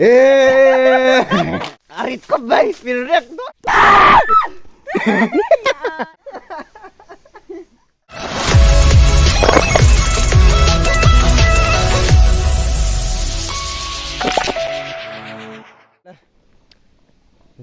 Eeeee a rit khawp mai fir rek dawn.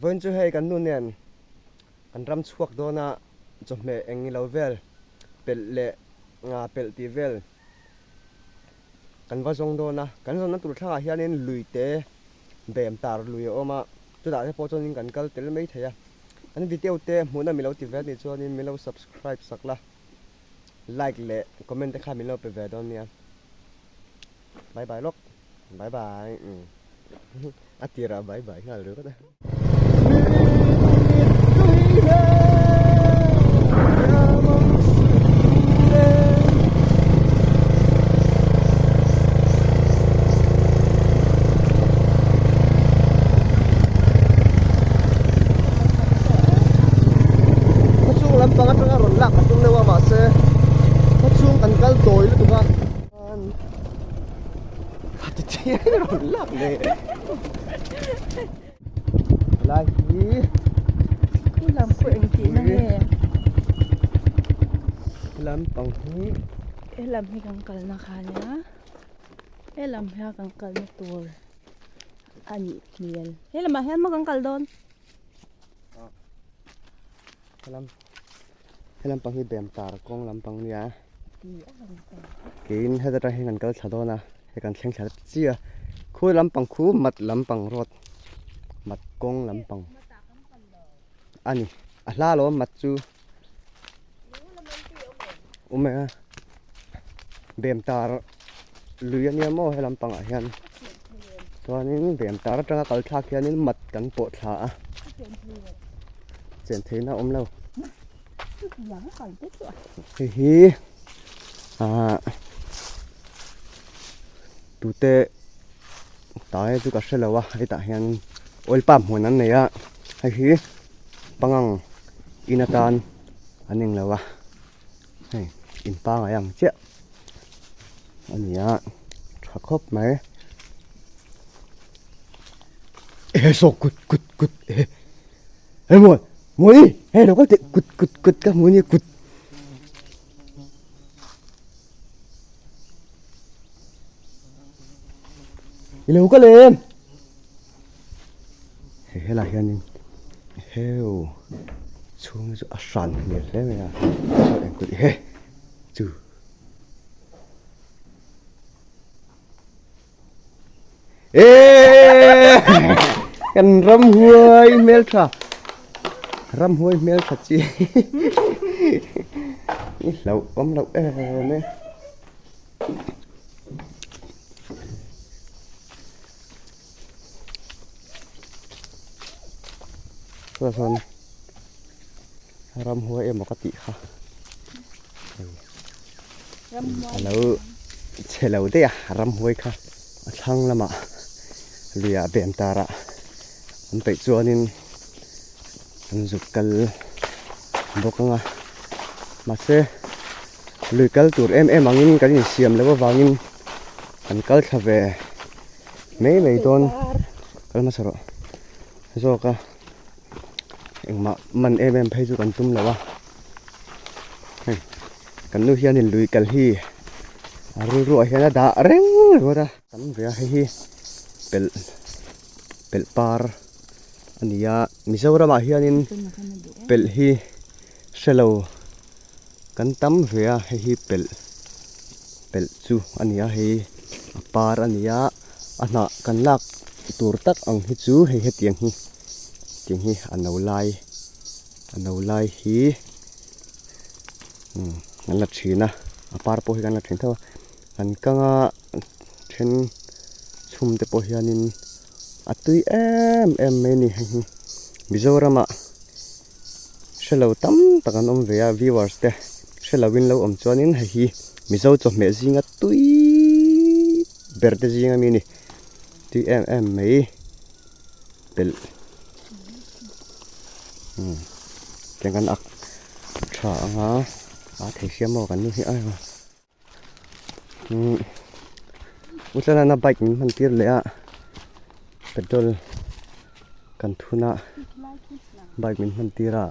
Vawiin chu hei kan nu nen kan ram chhuak dawn a chawhmeh eng ilo vel pelh leh nga pelh tih vel kan va zawng dawn a, kan zawnna tur thlangah hianin lui te bem tar lui a awm a, chutah te pawh chuanin kan kal tel mai thei a, kan video te hmuhna min lo ti ve anih chuanin min lo subscribe sak la, like leh comment te kha min lo pe ve dawn nia, bye bye lawk, bye bye a tirah bye bye nghal ringawt a. Khawchhung lampang atanga rawn lak a tum deuh a mahse khawchhung kan kal tawi lutuk a. A ti chiang rawn lak leh lai hi Khu lam khu eng tih na nge He lam pang hi He lam hi kan kalna kha nia he lam hian kan kalna tur a nih hmel he lamah hian maw kan kal dawn Helam helam pang hi bem tar kawng lampang nia keiin heta tang hian kan kal thla dawn a hei kan thleng thla chiah a khu lampang khu mat lampang road mat kawng lampang a ni a hla lo mat chu awm e a bem tar lui a nia maw he lampangah hian chuanin bem tar atanga kal thlak hianin mat kan pawh thla a. Chen theihna a awm lo. Hei hi ah tute tai chu ka hre lo a hetah hian oil pump hmun an nei a hei hi pangang in atan an eng lo a hei in pangai ang chiah a ni a tha khawp mai. Ehe saw kut kut kut ehe he mawi mawi hei lo kal teh kut kut kut ka hmu a nia kut i lo kal em hei helai hianin heu chhung hi chu a hran hmel hle mai a saw eng kut ehe chu. Eeeee kan ramhuai hmeltha ramhuai hmeltha chi i hlauh awm loh em e chutah chuan ramhuai emaw ka tih kha a lo chhe lo daih a ramhuai kha a thlang lamah luiah bem tarah an peih chuanin an zuk kal bawk ang a mahse lui kal tur em em angin kan insiam loh avangin kan kal thla ve mai mai dawn kal hmasa rawh zawk a. Engmah man em em phei chu kan tum lo a, hei kan nu hianin lui kal hi a rilruah hian a dah reng ringawt a, tam ve a hei hi pelh pelh par a ni a Mizoramah hianin pelh hi hre lo kan tam ve a hei hi pelh pelh chu a ni a hei a par a ni a a hnah kan lak tur tak ang hi chu hei hetiang hi tiang hi a no lai a no lai hi umm an la thin a a par pawh hi kan la thin tho a an kang a then chhum te pawh hianin a tui em em mai a ni hei hi Mizoramah hre lo tam tak an awm ve a viewers te hre lo in lo awm chuanin hei hi Mizo chawhmeh zinga tui ber te zinga mi a ni tui em em mai. Pelh umm tiang kan ak tha ang a a thei siam maw kan nu hi ai umm u tlanana bike min hman tir leh a. Petrol kan thun a bike min hman tir a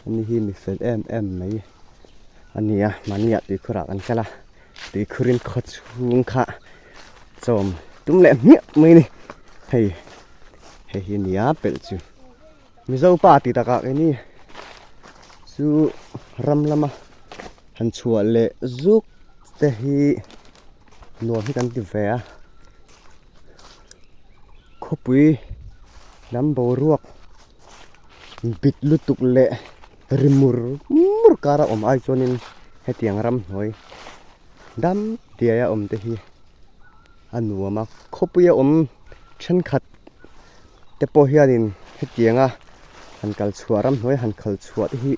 ani hi mi fel em em mai a ni a mahni ah tuikhur ah kan kal a tuikhur in khaw chhung kha chawm tum leh hmiah mai a ni hei hei hi a ni a pelh chu Mizo pa tih takah keini chu ram lama han chhuah leh zuk te hi nuam hi kan ti ve a khawpui lam boruak bit lutuk leh ri mur mur kara awm ai chuanin hetiang ramhnuai dam diaia awm te hi a nuam a khawpuia awm thenkhat te pawh hianin hetianga han kal chhuah ramhnuai han kal chhuah te hi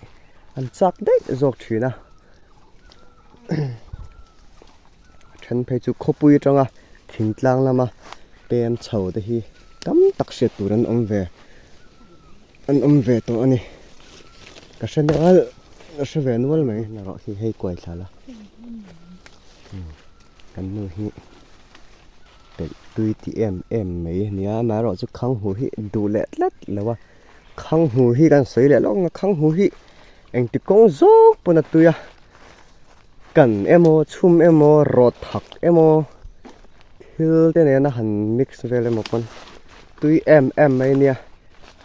an chak daih zawk thin a a then phei chu khawpui atanga thingtlang lama pem chho te hi tam tak hriat tur an awm ve an awm ve tawh a ni ka hre nual ka hre ve nual mai erawh hi hei kuai thla la kan nu hi pelh tui ti em em mai a nia amaherawh chu khanghu hi duh leh tlat lo a khanghu hi kan sawi leh lawk ang a khanghu hi engti kawng zawk pawn a tui a kan emaw chhum emaw rawt thak emaw thil te nena han mix vel emaw pawn tui em em mai a nia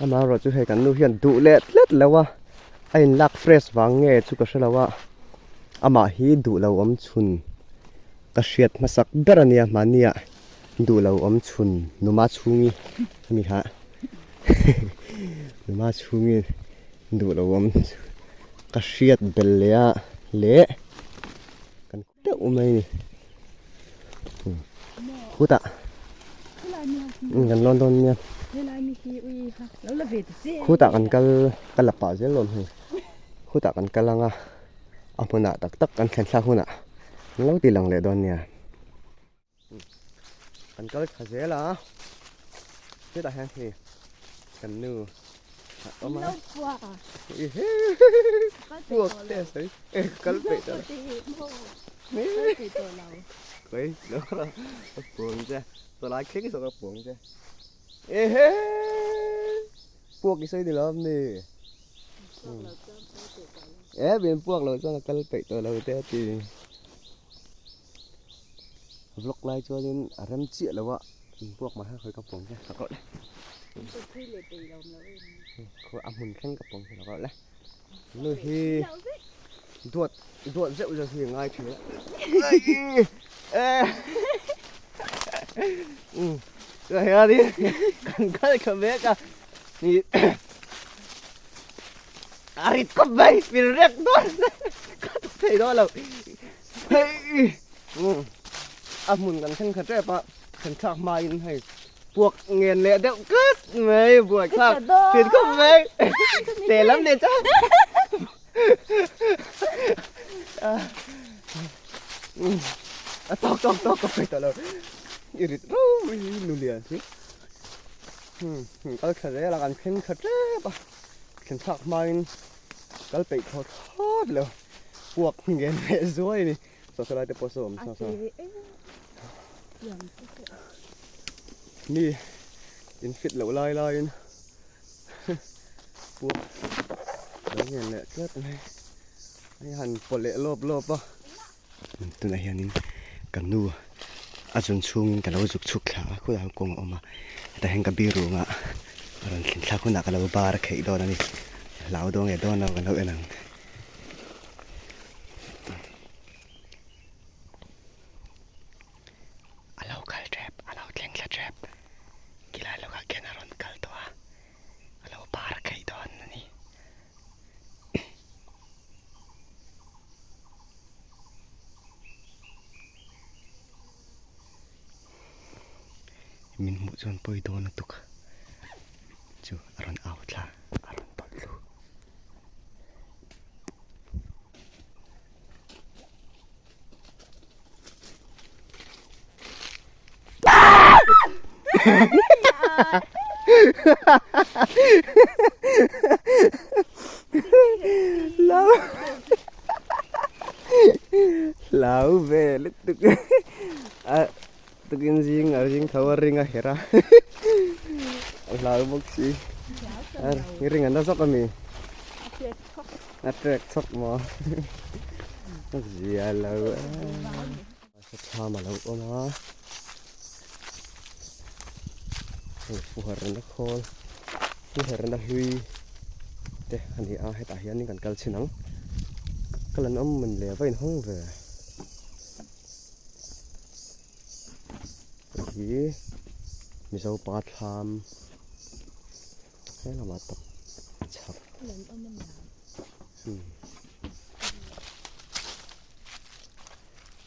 amaherawh chu hei kan nu hian duh leh tlat lo a a in lak fresh vang nge chu ka hre lo a amah hi duh lo awm chhun ka hriat hmasak ber a nia mahnia duh lo awm chhun numa chhungi a ni kha numa chhungi duh lo awm ka hriat bel leh a leh kan deuh mai a ni khutah kan lawn dawn nia khutah kan kal ka la pah zel dawn hei khutah kan kal ang a a hmunah tak tak kan thlen thlak hunah an lo ti lang leh dawn nia kan kal tha zel a hetah hian hei kan nu a awm a puak te a sawi e kal peih tawh lo khawi lo a puang che tawlai thleng zawk a puang che ehe puak i sawi ni lo am ni. E min puak lo chuan a kal peih tawh lo te a ti. Vlog lai chuanin a rem chiah lo a in puak mah kha khawi ka pawm che ka le. Khawi a hmun thleng ka pawm che ka le. Nu hi duat duat zeuh zeuh hi ngai thin a. Tuna hianin kan kal tha mek a. A rit khawp mai pil rek dawn ka tuk thei dawn lo hei a hmun kan thleng kha tep a thlen thlak hmain hei puak ngen leh deuh tlat mai buai thlak thin khawp mai teh lam leh chuan a tawk tawk tawk ka pe tawh lo i rit rau i nu lian hi. Kal tha zel a kan thleng tha tep a thlen thlak hmain kal peih thaw thlawt lo puak ngen leh zuai a ni saw saw lai te pawh saw awm saw saw mi in fit loh lai laiin puak lo ngen leh tlat mai hei han pawh leh lawp lawp a. Tunah hianin ka nu a zun chhungin ka lo zuk chhuk thla a khulai ah kawng a awm a hetah hian ka biru anga a rawn thlen thlak hunah ka lo bar a kheih dawn a ni hlau dawn nge dawn lo kan lo en ang. A lo kal tep a lo thleng thla tep khilai lawkah khian a rawn kal tawh a a lo bar a kheih dawn a ni. Min hmuh chuan pawi dawn lutuk chu a rawn au thla a rawn tawlh thlu. Lau Lau ve lutuk a tukin zing a zing tho a ring a her a. Hlau bawk si. I ring an la zawk ami? A trek chhawk. A trek chhawk maw? A zia lo e. Thlam a lo awm a. Hei fuherna khawl fuherna hlui te a ni a hetah hianin kan kal chhin ang. Kal an awm man le a va inhawng ve. Hei hi Mizo pa thlam he lamah tak chhak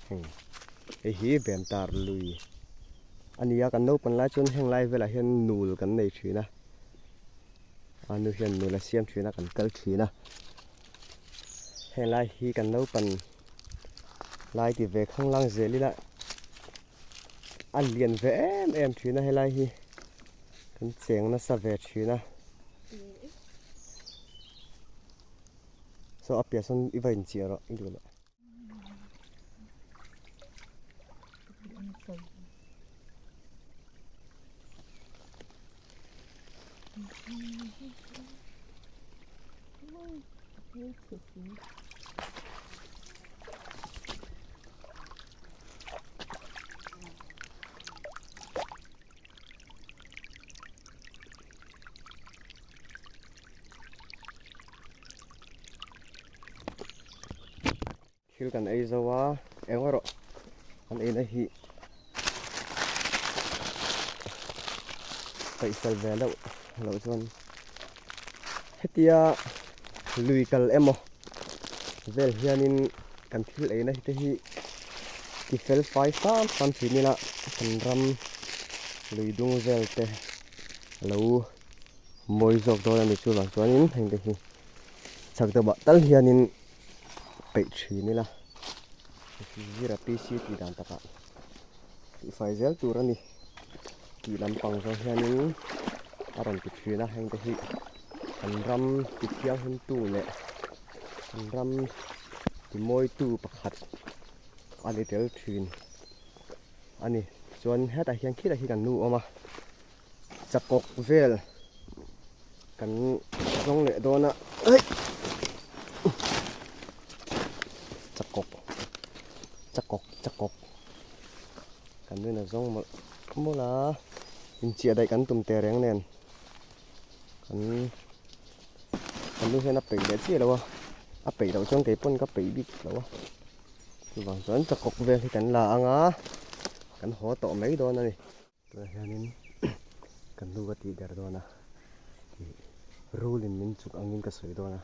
heng hei hi Bemtar lui a ni a kan naupang lai chuan heng lai velah hian nul kan nei thin a a nu hian nul a siam thin a kan kal thin a heng lai hi kan naupang Lai ti ve khanglang zel ila a lian ve em em thin a helai hi kan cheng nasa ve thin a saw a piah sawn i va inchiah rawh i duh loh. Thil kan ei zo a, eng erawh kan eina hi peihfel ve deuh loh chuan hetia lui kal emaw vel hianin kan thil eina te hi ti fel fai fam fam thin ila kan ram lui dung vel te a lo mawi zawk dawn a ni chuvang chuanin heng te hi chak deuh ah tal hianin. Peih thin ila zira PC tih dan takah tihfai zel tur a ni tih lampang zawng hianin a rawn ti thin a heng te hi kan ram ti thianghlimtu leh kan ram ti mawitu pakhat a ni tel thin a ni chuan hetah hian khilai hi kan nu awm a chakawk vel kan zawng leh dawn a eih chakawk chakawk chakawk kan nuin a zawng mawlh mawlh a inchiah daih kan tum teh reng nen kan kan nu hian a peih leh chiah lo a a peih loh chuan kei pawn ka peih bik lo a chuvang chuan chakawk vel hi kan la ang a kan haw tawh mai dawn a ni. Tunah hianin kan nu ka tih der dawn a ih rul in min chuk angin ka sawi dawn a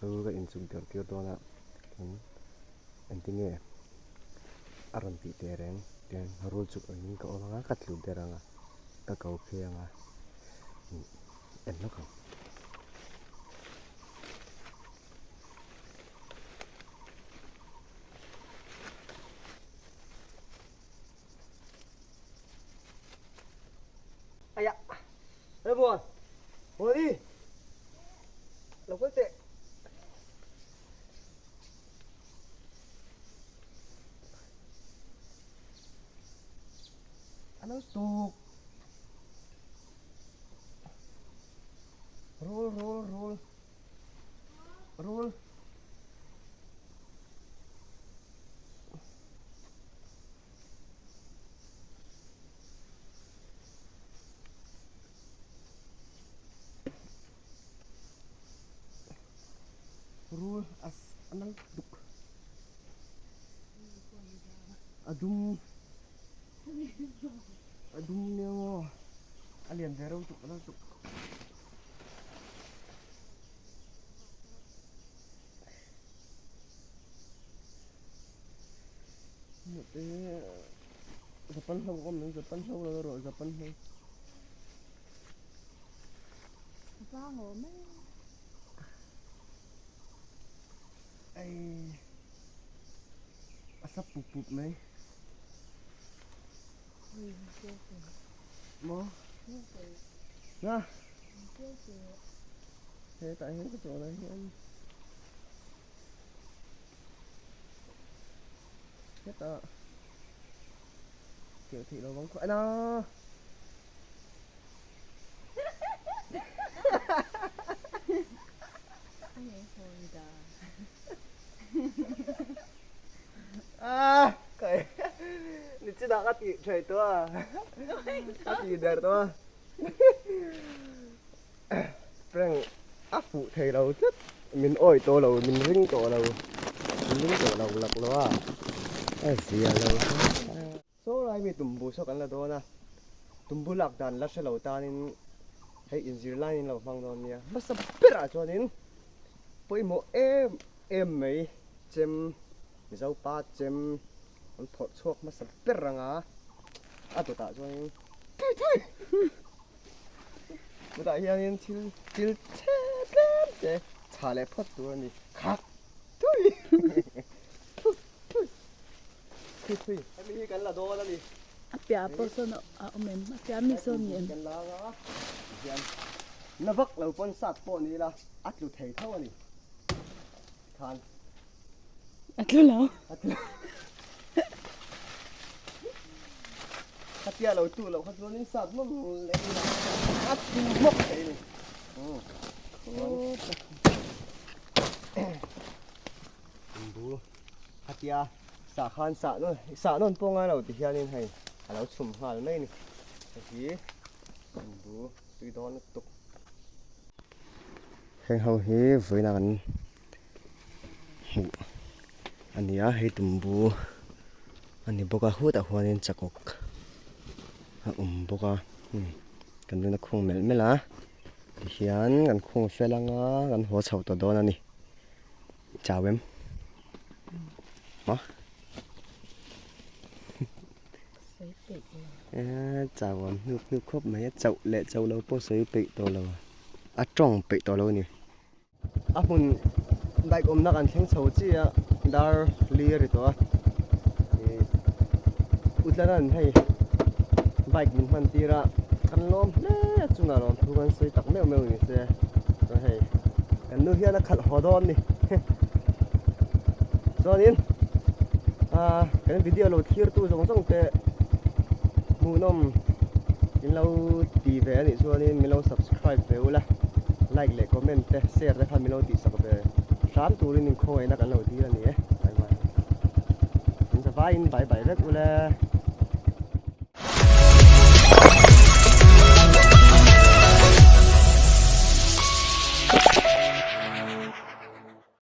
rul ka inchuk der tir dawn a tin engtinge a rawn tih teh reng tiang rul chuk angin ka awm ang a ka tlu der ang a ka ko phei ang a ih en lawk ang. Aya Ê buồn Buồn đi Lộc có tệ Anh nói tuột Roll roll roll Roll Rul as anal duk a dum a dum nia maw a lian ve reuh tuk anal tuk. Japan ho awm ang Japan ho lo rawh Japan ho. Vang awm e. Ai a sap pup pup mai. Maw? Na. Hetah hian ka chawl ah hian. Hetah keuh theih lo vang khaw ena. thei tawh a a ti der tawh a prank a fuh thei lo tlat min awih tawh lo min ring tawh lo min ring tawh lo lak lo a a zia lo saw lai mi tumbu saw kan la dawn a tumbu lak dan la hre lo tanin hei inzir laiin lo hmang dawn nia hmasa berah chuanin pawimawh em em mai chem Mizo pa chem an phawrh chhuak hmasa ber anga a dawtah chuanin thui thui chutah hianin thil thil chhe tlem te chhah leh phawt tur a ni khak thui thui thui thui thui hemi hi kan la dawn a ni. A piah pawh sawn a awm em a piah mi sawn ni em. Kan la anga tihian na vak lo pawn sat pawh ni ila a tlu thei tho a ni khan. A tlu lo. A tlu. Khatia lo tu loh kha chuanin sat mawm leh in a chhum hmawk thei a ni. Tumbu khatia sah khan sah nawn sah nawn pawh ngai lo ti hianin hei a lo chhum nghal mai a ni. Hei hi tumbu tui dawn lutuk. Heng ho hi vawiin a kan hmuh a ni a hei tumbu a ni bawk a hutah huanin chakawk a awm bawk a kan nuna khung melh melh a tihian kan khung fel anga kan haw chho tawh dawn a ni chau em maw chau am hnuk hnuk khawp mai a chauh leh chauh lo pawh sawi peih tawh lo a tawng peih tawh lo a ni. A hmun bike awmna kan thleng chho chi a dar li a ri tawh a ih Utlanan hei bike min hman tir a kan lawm hle a chungah lawm thu kan sawi tak meuh meuh ni se chuan hei kan nu hian a khalh haw dawn a ni chuanin ah kan video lo thlir tu zawng zawng te hmuhnawm in lo ti ve a nih chuanin min lo subscribe ve ula. Like leh comment te share te kha min lo tihsak ve hram turin inkhawngaihna kan lo dil a ni e. Bye bye. In zavaiin bye bye vek ule.